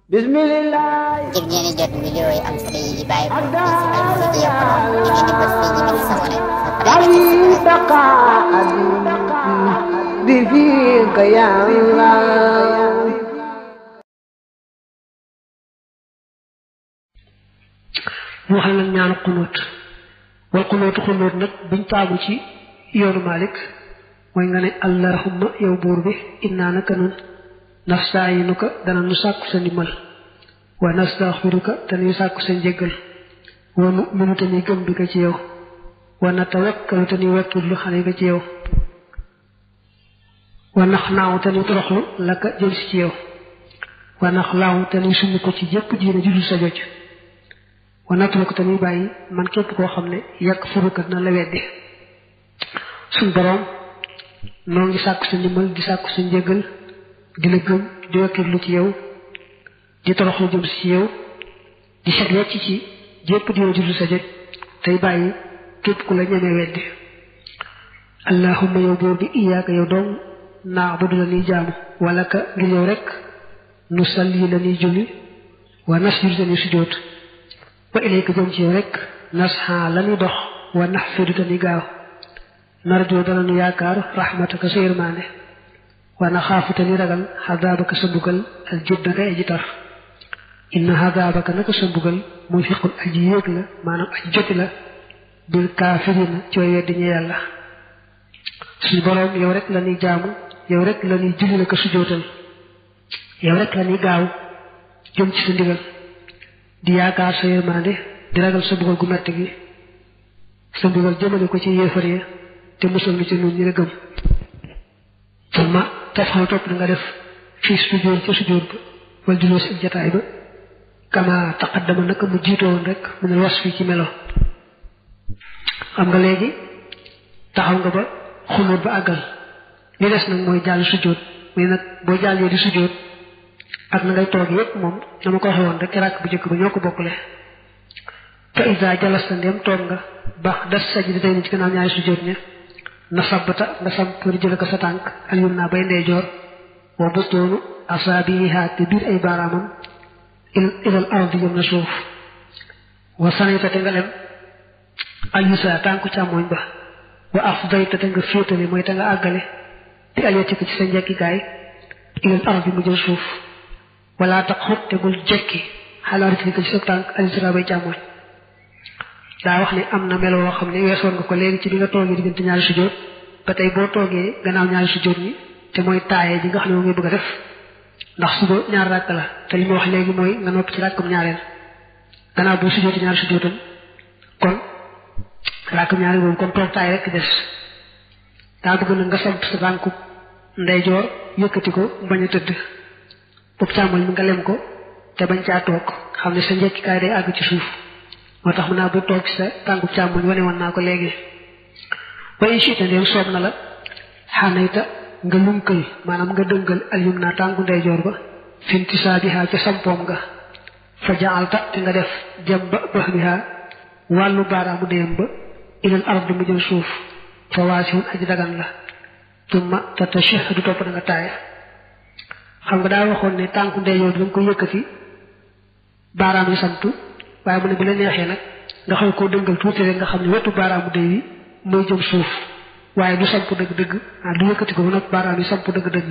Bismillah. Ngir ngeen di jot vidéo yi am solo yi bàyyi ko ci Al-Mouridiyyah ngeen di bës fii ñu bind s'abonné بفيك يا الله mu wax nag ñaanu xunóot wal xunóotu xunóot nag buñ taagu ci yoonu Malik mooy nga ne allahumma yow buur bi innaa naka nun nastainuka dana nu sàkku sa ndimbal wa nastaxfiruka te nuy sàkku sa njéggal wa nu'minu te nuy gëm bi ko ci yow wa natawakkalu te nuy wakkirlu xale ko ci yow wa naxnaaw te nuy toroxlu la ka jël si ci yow wa naxlaaw te nuy summi ko ci jëpp diine judul sa joj wa natruku te nuy bàyyi man képp koo xam ne yàq furuka na la weddi suñ boroom noo ngi sàkku sa ndimbal di sàkku sa njéggal di la gëm di wakkirlu ci yow di toroxlu jëm ci yow di set wecc ci jépp diine judul sa joj tey bàyyi képp ku la ñemee weddi allahumma yow buur bi iyaaka yow doom naabudu la ñuy jaamu wala ka ngir yow rek nu salli la ñuy julli wa nasjudu la ñuy sujjóot wa ilayka jëm ci yow rek nasxa la ñuy dox wa naxfidu te ñuy gaaw narjoo dana nu yaakaar rahmataka sa yërmaande wa naxaafu te ñuy ragal xadaabaka sa mbugal al jidda kay aji tar inna xadaabaka naka sa mbugal muy fiqul aji yéeg la maanaam aji joti la bil kaafirina ci way weddi ñu yàlla suñu boroom yow rek la ñuy jaamu yow rek la ñuy julli la ko sujjóotal yow rek la ñuy gaaw jëm ci sa ndigal di yaakaar sa yërmande di ragal sa mbugal gu metti gi sa mbugal jëmale ko ci yéefar ya te musal nu ci nun ñi la gëm summa tafal topp na nga def fii sujjóot ca sujjóot ba wal juloo si ak jataay ba kama taqaddama naka mu jiitoo woon rek mu ne was fii ci melo xam nga léegi taxaw nga ba xunóot ba àggal li des nag mooy jàll sujjóot mais nag boo jàllee di sujjóot ak na ngay toog yépp moom dama ko waxe woon rek ci ràkk bu jëkk ba ñoo ko bokkule fa isa jalasta ndem toog nga bax das sajdi tey ni ci gannaaw ñaari sujjóot ña na sabbata nga sam pour jële ko sa tànk alyum naa bay ndeyjoor wa bustoonu asaabiha te biir ay baaraamam ilal ardi jëm na suuf wa sanita te nga lem alyusa tànku càmmooñ ba wa afdayta te nga féetale mooy te nga àggale di alyati ko ci sa njekkikaay ilal ardi mu jël suuf wala tax xot te bul jekki xalaa ritli ko ci sa tànk alisra bay càmmooñ daa wax ne am na melo woo xam ne weesoon nga ko léegi ci bi nga toogee diggante ñaari sujjóot ba tey boo toogee gannaaw ñaari sujjóot ñi te mooy taaye ji nga xam ne moo ngay bëgg a def ndax suba ñaar ràkk la te li ma wax léegi mooy nga noppi ci ràkkam ñaareel gannaaw boo sujjóoti ñaari sujjóotam kon ràkkam ñaareel boobu kon toog taaye rek des daa bëgg nag nga samp sa tànku ndeyjoor yëkkati ko bañ a tëdd bopp càmmoñ mi nga lem ko te bañ caa toog xam ne sa njekkikaay day àgg ci suuf moo tax mën naa bu toog sa tànku càmmoñ wane woon naa ko léegi ba inchita ndéem soob na la xanayta nga lunkal maanaam nga dëngal alyum naa tànku ndeyjoor ba fintisaabiha ca sampoom nga fa jaalta te nga def jam ba bax biha wàllu baaraamu déyam ba ilal ard mu jël suuf fa waasiwun aji dagan la tumma tatashahadu topp na nga taaya xam nga daa waxoon ne tànku ndeyjoor bi da nga ko yëkkati baaraam yi samtu waaye mu ne bu la neexee nag nga xaw koo dëngal tuuti rek nga xam ne wetu baaraamu déy wi mooy jëm suuf waaye du samp dëgg-dëgg du yëkkati ko ba nag baaraam yi samp dëgg-dëgg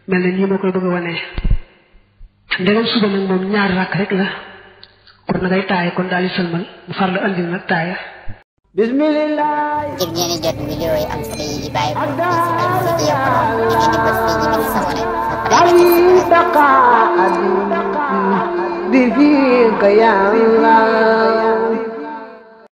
mel ne nii moo koy bëgg a wanee ndegam suba nag moom ñaari rakk rek la kon na ngay taaya kon daal di sëlmal mu far la andil nag taaya Bismillah. ngir ngeen di jot vidéo yi am solo yi bàyyi ko ci Al-Mouridiyyah ngeen di bës fii ñu bind s'abonné بفيك يا الله